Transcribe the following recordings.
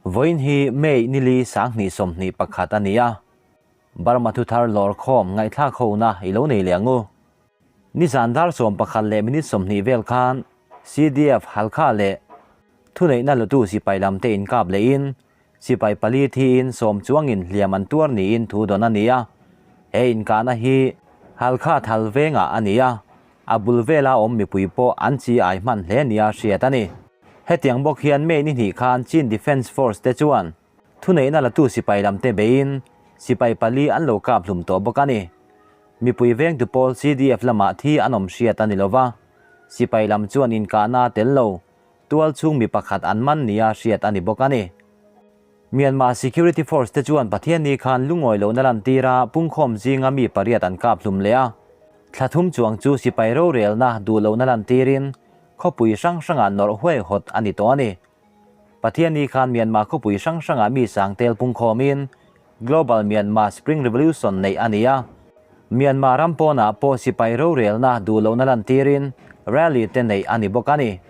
Vawiin hi May nili 2021 a ni a, Burma thuthar lawr khawm ngaihthlak hona i lo nei leh ang u. Nizan dar 11 leh minute 20 vel khan CDF Halkha leh thuneihna latu sipai lamte inkap lehin sipai pali thiin sawm chuangin hliam an tuar niin thu dawn a ni a. He inkahna hi Halkha thal vengah a ni a, a bul vela awm mipui pawh an chi ai hman hle nia hriat a ni. Hetiang bawk hian May ni hnih khan Chin Defence Force te chuan thuneihna latu sipai lamte beiin sipai pali an lo kap hlum tawh bawk a ni. Mipui vengtu pawl CDF lamah thi an awm hriat a ni lova, sipai lam chuan inkahna a tel lo, tual chhung mi pakhat an man nia hriat a ni bawk a ni. Myanmar Security Force te chuan Pathianni khan lungawi lohna lantira pungkhawm zinga mi pariat an kap hlum leh a, thla thum chuang chu sipai rorelna duh lohna lantirin khawpui hrang hrangah nawrh huaihawt a ni tawh a ni. Pathianni khan Myanmar khawpui hrang hrangah mi sang tel pungkhawmin Global Myanmar Spring Revolution neih a ni a, Myanmar ram pawnah pawh sipai rorelna duh lohna lantirin rally te neih a ni bawk a ni.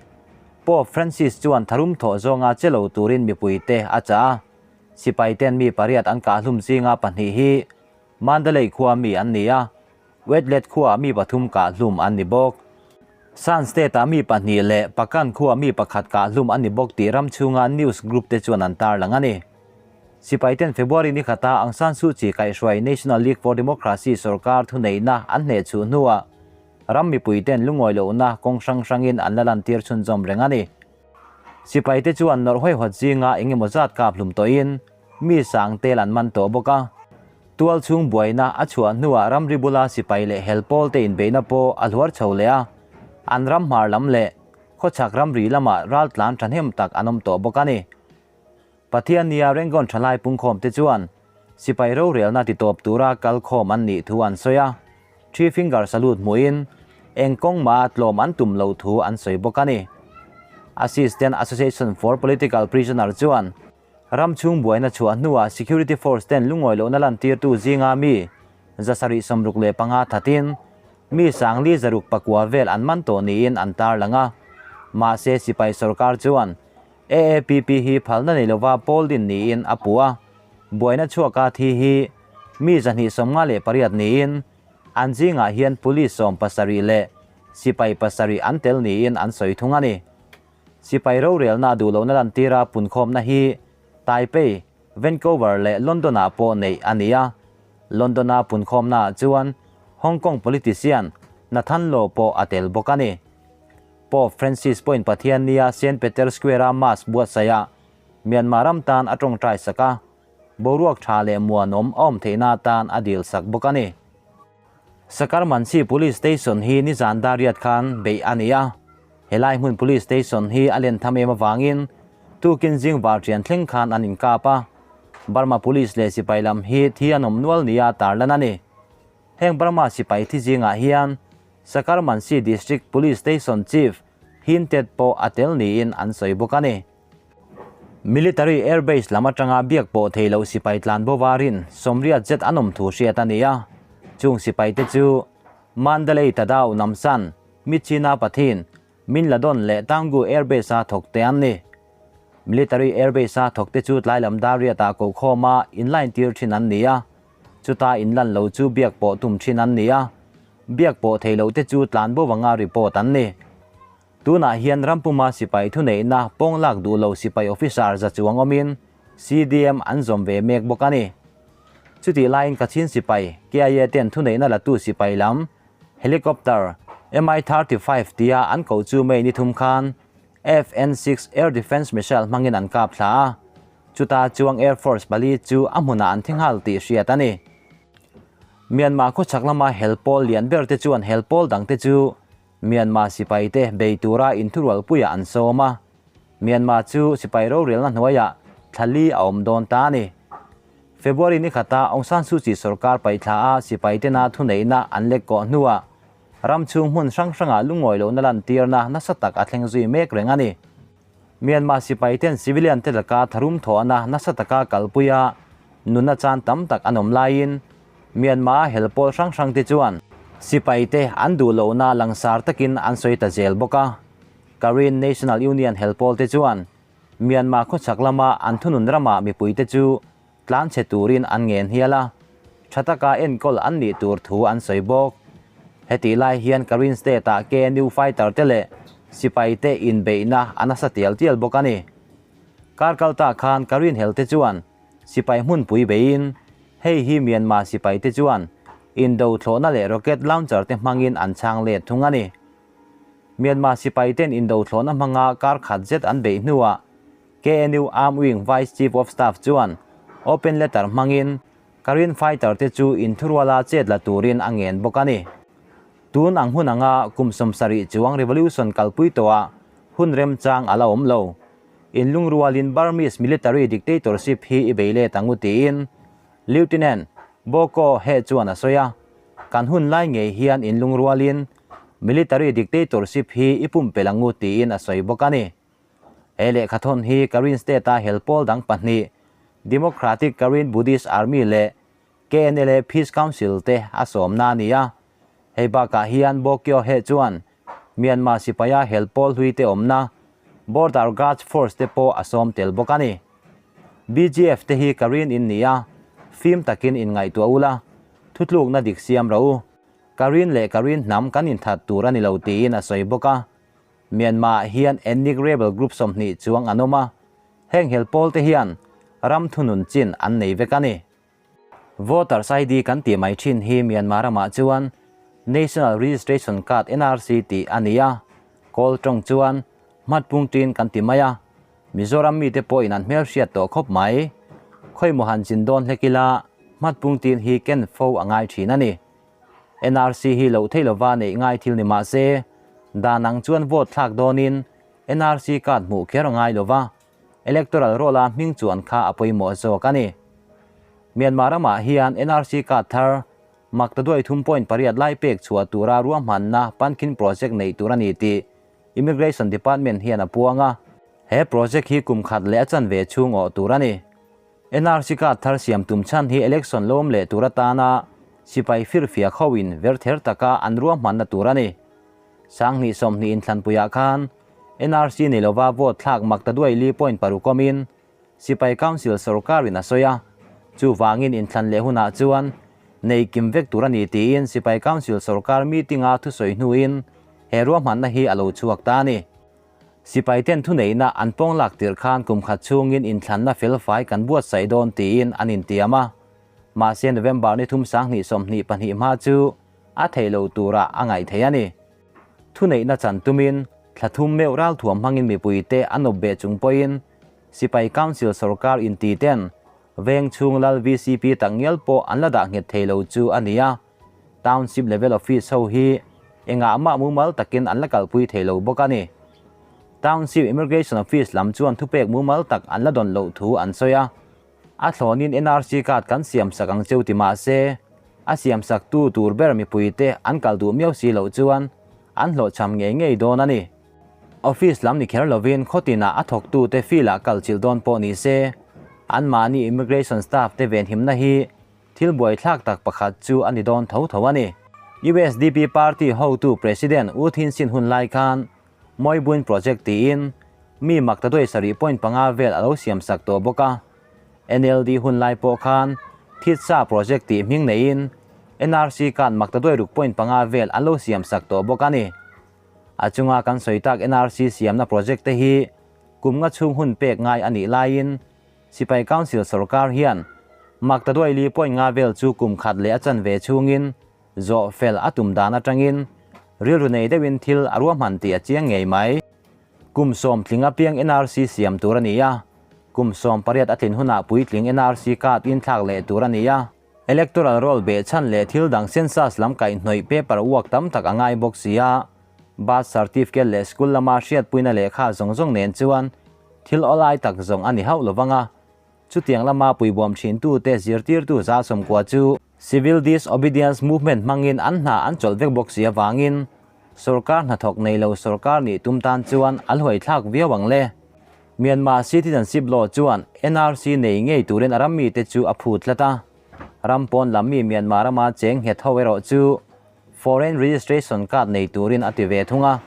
Pope Francis chuan tharum thawh zawnga che lo turin mipuite a chah a, sipai ten mi pariat an kahhlum zinga pahnih hi Mandalay khua mi an ni a, Wetlet khuaah mi pathum kahhlum an ni bawk. Shan State-ah mi pahnih leh Pakan khuaah mi pakhat kahhlum an ni bawk tih ram chhunga news group te chuan an tarlang a ni. Sipai ten February ni khata Aung San Suu Kyi kaihhruai National League for Democracy sorkar thuneihna an hnehchhuh hnuah ram mipui ten lungawi lohna kawng hrang hrangin an la lantir chhunzawm reng a ni. Sipai te chuan nawrh huaihawt zinga eng emaw zat kap hlum tawhin mi sang tel an man tawh bawk a. Tual chhung buaina a chhuah hnuah ramri bula sipai leh hel pawl te inbeihna pawh a hluar chho leh a, an ram hmar lam leh khawchhak ramri lamah raltlan thahnem tak an awm tawh bawk a ni. Pathiannia Rangoon thalai pungkhawm te chuan sipai rorelna titawp tura kalkhawm an nih thu an sawi a, Three Finger Salute hmuhin eng kawng mah tlawm an tum lo thu an sawi bawk a ni. Assistant Association for Political Prisoner chuan ram chhung buaina chhuah hnuah Security Force ten lungawi lohna lantirtu zinga mi 765 thatin mi 46 vel an man tawh niin an tarlang a, mahse sipai sorkar chuan AAPP hi phalna nei lova pawl din niin a puh a, buaina chhuaka thi hi mi 258 niin an zingah hian police 17 leh sipai pasarih an tel niin an sawi thung a ni. Sipai rorelna duh lohna lantira punkhawmna hi Taipei, Vancouver leh London-ah pawh neih a ni a, London-a punkhawmnaah chuan Hong Kong politician Nathan Law pawh a tel bawk a ni. Pope Francis pawhin Pathiannia Saint Peter Square-a Mass buatsaihah Myanmar ram tan a tawngtai sak a, boruak tha leh muanawm a awm theihna atan a dil sak bawk a ni. Sakarmansi Police Station hi nizan dariat khan beih a ni a, helai hmun Police Station hi a len tham em avangin tukin zing varṭian thleng khan an inkap a, Burma Police leh sipai lam hi thi an awm nual nia tarlan a ni. Heng Burma sipai thi zingah hian Sakarmansi District Police Station Chief Hin Tet pawh a tel niin an sawi bawk a ni. Military Air Base lam atanga biak pawh thei loh sipai tlan bova rin sawmriat zet an awm thu hriat a ni a. Chung sipai te chu Mandalay Tadao Namsan, Myitkyina Pathin, Minladon leh Taungoo Air Base a thawk te an ni. Military Air Base a thawk te chu tlai lam dar riatah kokhawma inline tir thin an ni a. Chuta inlan lo chu biak pawh tum thin an ni a. Biak pawh thei loh te chu tlan bo anga report an ni. Tunah hian rampuma sipai thuneihna pawng lak duh lo sipai officer za chuang awmin CDM an zawm ve mek bawk a ni. Chutih laiin Kachin sipai KIA ten thuneihna latu sipai lam helicopter Mi-35 tia an koh chu May ni thum khan FN-6 air defence missile hmangin an kap thla a, chuta chuang Air Force pali chu a hmunah an thi nghal tih hriat a ni. Myanmar khawchhak lama hel pawl lian ber te chuan hel pawl dang te chu Myanmar sipai te bei tura inthurualpuiah an sawm a, Myanmar chu sipai rorelna hnuaiah thla li a awm dawn ta a ni. February ni khata Aung San Suu Kyi sorkar paihthla a sipai tena thuneihna an lek kawh hnuah ram chhung hmun hrang hrangah lungawi lohna lantirna nasa tak a thleng zui mek reng a ni. Myanmar sipai ten civilian te laka tharum thawhna nasa taka kalpui a nunna chan tam tak an awm laiin Myanmar a hel pawl hrang hrang te chuan sipai te an duh lohna langsar takin an sawi ta zel bawk a. Karen National Union hel pawl te chuan. Myanmar khawchhak lama an thunun ramah mipuite chu tlanchhe turin an ngen hial a, tha taka enkawl an nih tur thu an sawi bawk. Hetih lai hian Karen State-ah KNU fighter te leh sipaite inbeihna a nasa tial tial bawk a ni. Kar kalta khan Karen hel te chuan sipai hmunpui beiin hei hi Myanmar sipaite chuan indo thlawhna leh rocket launcher te hmangin an chhang let thung a ni. Myanmar sipaiten indo thlawhna hmanga kar khat zet an beih hnuah KNU Armed Wing Vice Chief of Staff chuan open letter hmangin Karen fighter te chu inthuruala chet la turin a ngen bawk a ni. Tun ang hun anga kum 70 chuang revolution kalpui tawhah hun remchang a la awm lo. Inlungrualin Burmese military dictatorship hi i bei let ang u tiin Lieutenant Bo Ko He chuan a sawi a, kan hun lai ngei hian inlungrualin military dictatorship hi i pumpelh ang u tiin a sawi bawk a ni. He lehkhathawn hi Karen State-a hel pawl dang pahnih, Democratic Karen Buddhist Army leh KNLA Peace Council te a sawmna a ni a. Hei bakah hian Bo Kyaw Heh chuan Myanmar sipaia hel pawl hlui te awmna Border Guards Force te pawh a sawm tel bawk a ni. BGF te hi Karen in ni a, fim takin inngaihtuah ula, thutlukna dik siam rawh u. Karen leh Karen hnam kan inthat tur a ni lo tiin a sawi bawk a. Myanmar ah hian ethnic rebel group 20 chuang an awm a, heng hel pawl te hian ram thunun chin an nei vek a ni. Voters ID kan tih mai thin hi Myanmar ramah chuan National Registration Card, NRC, tih a ni a, kawl tawng chuan hmatpung tin kan ti mai a, Mizoram mite pawhin an hmelhriat tawh khawp mai. Khawimaw han chin dawn hlek ila hmatpung tin hi ken fo a ngai thin a ni. NRC hi loh theih lova neih ngai thil ni mah se, dan ang chuan vote thlak dawnin NRC card hmuh kher a ngai lova, electoral roll-a hming chuan kha a pawimawh zawk a ni. Myanmar ramah hian NRC card thar maktaduai 3.8 lai pek chhuah tura ruahmanna Pankhin project neih tur a ni tih Immigration Department hian a puang a. He project hi kum khat leh a chanve chhung awh tur a ni. NRC card thar siam tum chhan hi election lawm leh tur atana sipai firfiak hoin verther taka an ruahmanna tur a ni. 2020 inthlanpuiah khan NRC nei lova vote thlak maktaduai li point paruk awmin sipai council sorkarin a sawi a, chuvangin inthlan leh hunah chuan nei kim vek tur a ni tiin sipai council sorkar meeting-a thusawi hnuin he ruahmanna hi a lo chhuak ta a ni. Sipai ten thuneihna an pawng lak tirh khan kum khat chhungin inthlanna felfai kan buatsaih dawn tiin an intiam a. Mahse November ni thum 2022 hma chu a theih loh turah a ngaih theih a ni. Thuneihna chan tumin thla thum meuh ralthuam hmangin mipuite an awp beh chung pawhin Sipai Council sorkar inti ten veng chhung lal VCP takngial pawh an la dah nghet thei lo chu a ni a. Township level office ho hi engah mah mumal takin an la kalpui thei lo bawk a ni. Township Immigration Office lam chuan thupek mumal tak an la dawn loh thu an sawi a. A thlawnin NRC card kan siam sak ang cheu ti mah se, a siam sak tu tur ber mipuite an kal duh miau si loh chuan an hlawhchham ngei ngei dawn a ni. Office lam ni kher lovin khawtinah a thawktute field-ah kal chilh dawn pawh ni se, anmahni immigration staff te venhimna hi Thil buaithlak tak pakhat chu a ni dawn tho tho a ni. USDP party hotu President U Thin Sin hun lai khan Moibuin Project tiin mi maktaduai 7.5 vel a lo siam sak tawh bawk a. NLD hun lai pawh khan Thitsa Project tih hming neiin NRC card maktaduai 6.5 vel an lo siam sak tawh bawk a ni. A chunga kan sawi tak NRC siamna project te hi kum nga chhung hun pek ngai a nih laiin Sipai Council sorkar hian maktaduai li point nga vel chu kum khat leh a chanve chhungin zawh fel a tum dan atangin rilru nei deuhin thil a ruahman tih a chiang ngei mai. Kum 10 tling apiang NRC siam tur a ni a, kum 18 a tlin hunah puitling NRC card in thlak leh tur a ni a. Electoral roll behchhan leh thil dang census lam kaihhnawih paper work tam tak a ngai bawk si a, birth certificate leh school lama hriatpuina lehkha zawng zawng nen chuan Thil awlai tak zawng a ni hauh lo vang a, chutiang lama puibuam thintute zirtirtu 190 chu Civil Disobedience Movement hmangin an hna an chawlh vek bawk si avangin sorkar hnathawk nei lo sorkar nih tum tan chuan a hluaithlak viau ang le. Myanmar Citizenship Law chuan NRC nei ngei turin a ram mite chu a phut tlat a, ram pawn lam mi Myanmar rama cheng nghet ho erawh chu Foreign Registration Card nei turin a ti ve thung a,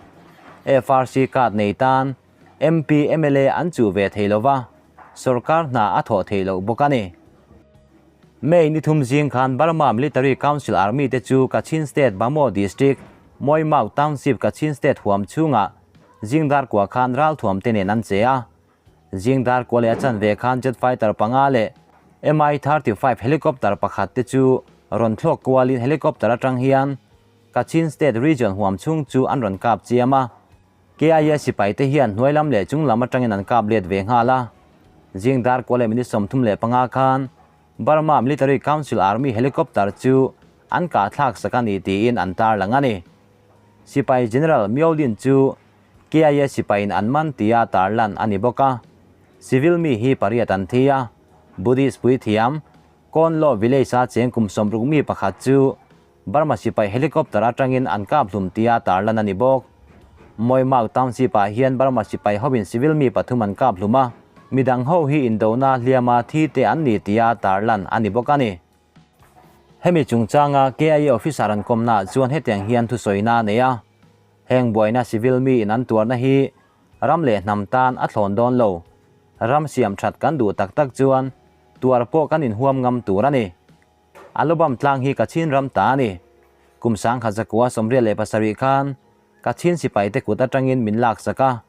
FRC card nei tan. MP, mla an chuh ve thei lo va, sorkar hna a thawh theih loh bawk a ni. May ni thum zing khan Burma Military Council Army te chu Kachin State Bhamo District, Moimauk Township Kachin State huam chhungah zingdar kua khan ralthuam te nen an che a. Zingdar kua leh a chanve khan jet fighter panga leh Mi-35 helicopter pakhat te chu rawn thlawk kualin helicopter atang hian Kachin State Region huam chhung chu an rawn kap chiam a. KIA sipai te hian hnuai lam leh chung lam atangin an kap let ve nghal a. Zing dar kua leh minute 35 khan Burma Military Council Army helicopter chu an kah thlak sak a ni tiin an tarlang a ni. Sipai General Myo Lin chu KIA sipaiin an man tia tarlan a ni bawk a. Civil mi hi pariat an thi a. Buddhist puithiam Kawnlaw village-a cheng kum 60 mi pakhat chu Burma sipai helicopter atangin an kap hlum tia tarlan a ni bawk. Moimauk Township-ah hian Burma sipai hovin civil mi pathum an kap hlum a, midang ho hi indona hliama thi te an ni tia tarlan a ni bawk a ni. Hemi chungchanga KIA officer an kawmnaah chuan hetiang hian thusawina a nei a, Heng buaina civil mi in an tuarna hi ram leh hnam tan a thlawn dawn lo. Ram siam that kan duh tak tak chuan tuar pawh kan inhuam ngam tur a ni. Alubam tlang hi Kachin ram ta a ni. Kum 1987 khan Kachin sipai te kut atangin min laksak a.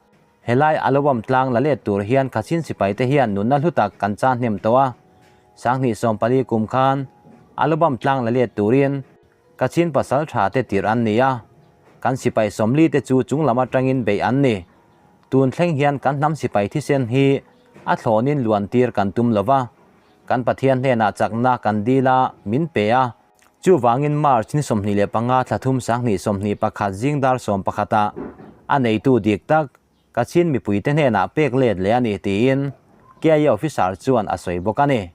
Helai Alubam tlang la let tur hian Kachin sipai te hian nunna hlu tak kan chan hnem tawh a. 2014 kum khan Alubam tlang la let turin Kachin pasal tha te tirh an ni a. Kan sipai 40 te chu chung lam atangin beih an ni. Tun thleng hian kan hnam sipai thisen hi a thlawnin luan tir kan tum lova. Kan Pathian hnenah chakna kan dil a, min pe a. Chuvangin March ni 25 thla thum 2021 zing dar 11 ah a neitu dik tak Kachin mipuite hnenah pek let leh a ni tiin KIA officer chuan a sawi bawk a ni.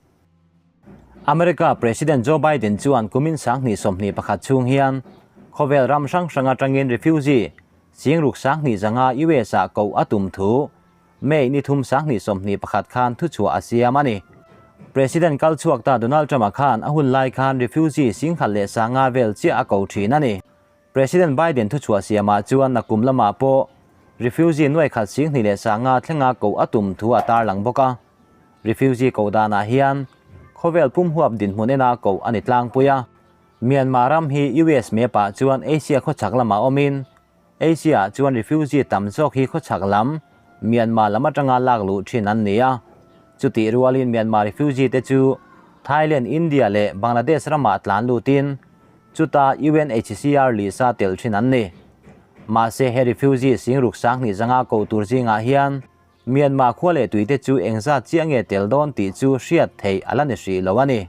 America President Joe Biden chuan kumin 2021 chhung hian khawvel ram hrang hrang atangin refugee 60 2,500 US ah koh a tum thu May ni thum 2021 khan thuchhuah a siam a ni. President kal chhuak ta Donald Trump-a khan a hun lai khan refugee 1,500 vel chiah a ko thin a ni. President Biden thuchhuah siamah chuan nakum lamah pawh refugee nuai khat 2,500 thlenga koh a tum thu a tarlang bawk a. Refugee koh danah hian khawvel pum huap dinhmun ena koh a ni tlangpui a. Myanmar ram hi US map-ah chuan Asia khawchhak lamah awmin Asia-ah chuan refugee tam zawk hi khawchhak lam Myanmar lam atanga lak luh thin an ni a. Chutih rualin Myanmar refugee te chu Thailand, India leh Bangladesh ramah tlan lutin chuta UNHCR lisa tel thin an ni. Mahse he refugee 60,200 koh tur zingah hian Myanmar khua leh tuite chu engzat chiah nge tel dawn tih chu hriat theih a la ni hrih lo a ni.